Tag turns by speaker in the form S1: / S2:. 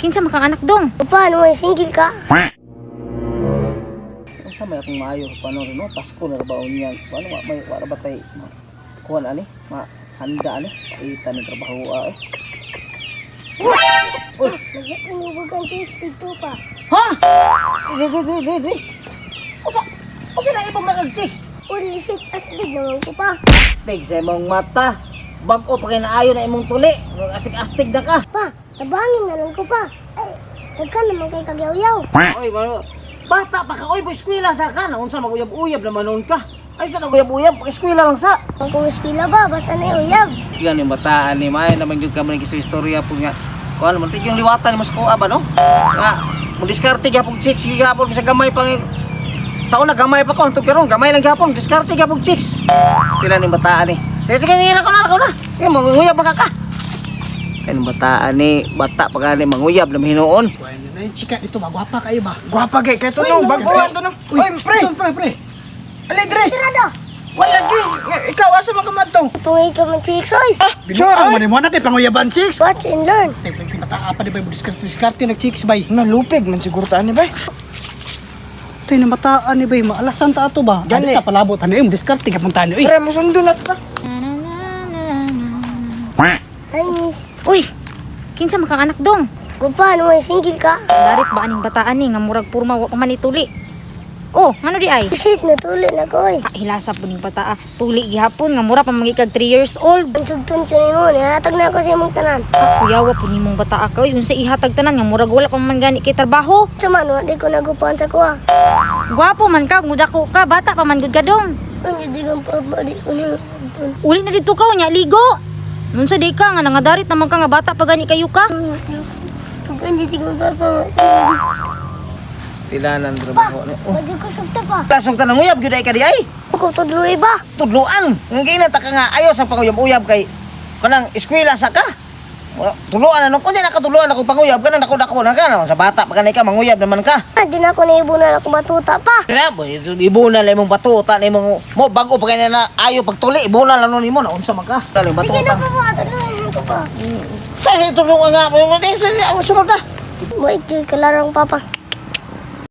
S1: Kinsa man kang anak dong?
S2: Paano may single ka?
S3: Unsa may akong maayo paano rin no? Pasko na ra ba niya? Paano wa may wa ra ba tay kuan ani? Ma handa ani? Paita ni trabaho ah, eh. Uy,
S2: Nag-inubog ang chicks dito pa.
S3: ha? Di di di di di. Usa usa na ibang nakag chicks.
S2: Uli shit, astig naman ko pa.
S3: Astig sa imong mata. Bag-o pa kay naayo na imong tuli. Astig-astig na ka.
S2: Pa, tabangin na lang ko pa. Ay, nagka naman kay kagyaw-yaw.
S3: Oy, mano. Bata pa ka oy, po eskwela sa ka. Naunsa maguyab-uyab naman noon ka. Ay sa naguyab-uyab, eskwela lang sa.
S2: Ang kung eskwela ba, basta na uyab.
S3: Yan yung bataan ni May naman yung kami naging istorya po nga. Kuan man yung liwatan mo sa kuha ba no? Nga mo diskarte gyapon chicks gyapon sa gamay pa sa una gamay pa ko hantod karon gamay lang gyapon diskarte gyapon chicks. Stila ni bataan ni. Sige sige sige nako na nako na. Sige manguyab ka ka. Kay ni bataan ni bata pa gani manguyab na hinuon.
S4: Bueno, na yung chika dito ba? Gwapa kayo ba?
S5: Gwapa kay kay tunong, baguhan tunong. Oy, pre.
S4: Pre, pre.
S5: Ali dre.
S2: Tirado!
S5: Wala gi. Ikaw asa man ka madtong?
S2: Tungay ka man chicks, oy.
S5: Ah, sure.
S4: Binuang
S5: Oy.
S4: man mo na kay panguyaban chicks.
S2: Watch and learn.
S4: Tay pre, bata pa di ba diskarte diskarte nag chicks bay.
S5: Nalupig man siguro ta ani bay.
S4: Tay na mataan ni bay, maalasan ta ato ba?
S5: Gani.
S4: Ani ta palabot ani mo diskarte ka punta ni. Uy,
S5: Pre, musundo na ta.
S2: Hi, miss.
S1: Uy, kinsa man kang anak dong?
S2: Kung paano may single ka?
S1: Darit ba aning bataan ni nga murag purma wa pa man ituli? Oh, ngano di ay?
S2: Shit, natuli na ko, oy.
S1: Ah, hilasa po ning bataa. Tuli gihapon nga mura pa mangikag 3 years old.
S2: Ang sugton ko nimo, nihatag na ako sa imong tanan.
S1: Ah, kuyawa po nimong bataa ka. Uy, unsa ihatag tanan nga murag wala pa man gani kay trabaho.
S2: Sa man, wa di ko nagupuan sa kuha.
S1: Gwapo man ka, mudako ka, bata pa man gud ka dong.
S2: Ang di kong papa, di ko nimo sugton.
S1: Uli na dito ka unya ligo. Unsa di ka nga nangadarit naman ka nga bata pa gani kayo ka?
S2: Pag hindi kong papa,
S3: Stila nang trabaho ni. Oh.
S2: wadyo ko sugta pa.
S3: Lasog tanang uyab gyud ay ka di ay.
S2: Ako tudloy ba?
S3: Tudloan. Nga giinata ka nga ayo sa panguyab-uyab kay kanang eskwela sa ka. Tuluan ano kunya nakatuluan ako panguyab kanang dako-dako na ka no? Sa bata pa kanay ka manguyab naman ka.
S2: Ah, di na ako naibunan ako batuta pa.
S3: Kaya mo ibuna lang imong batuta nimo mo bago pa kay na ayo pagtuli ibuna lang nun nimo na unsa man ka. Tali
S2: Sige
S3: batuta.
S2: na pa pa, tudloy ko pa.
S3: Sa sa tulungan nga mo di sa sunod na.
S2: Wait, joy kalarang papa.